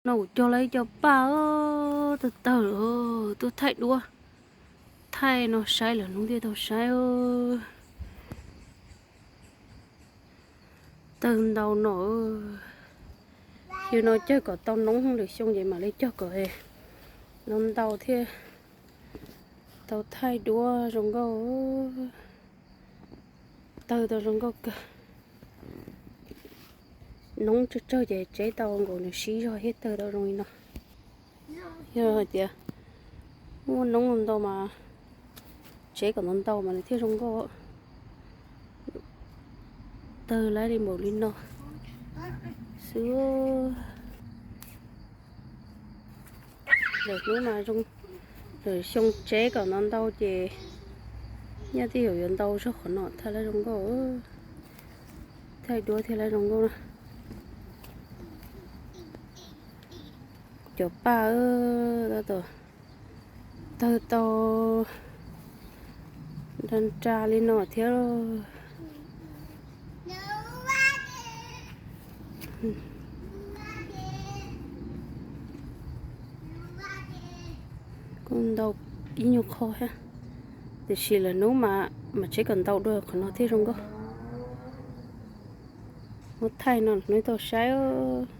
No kuv cog lawm ib co paj tawg tawg lawm, tuaj thaij duab, thaij no saib lawm hnub thiaj tau saib. Tawg ntau no, xyoo no cog kom tau noob lwm xyoo ces mam li cog kom no ntau thiaj tau thaij duab zoo nkauj. Tawg tau zoo nkauj kawg. Noob tsawg tsawg ces tseb tau nkaus nws siv zog thiab tawg tau zoo li no. Yog hais tias muaj noob ntau mas tseb kom ntau ntau mas nws thiaj zoo nkauj tawg lawm li npaum li no xwb. Lawm hnub mas zoo, lawm xyoo tseb kom ntau ntau ces nyaj twb yuav yuav ntau zog qhov no thaij lawm zoo nkauj, thaij duab thiaj lawm zoo nkauj na. Cov paj tab tom tawg tau nra nra li no thiab. Kuj ntau ib nyuag qho thiab, tiam sis lawm hnub mas mam tseb kom ntau dua qhov no thiaj zoo nkauj. Muab thaij no hnub tau saib.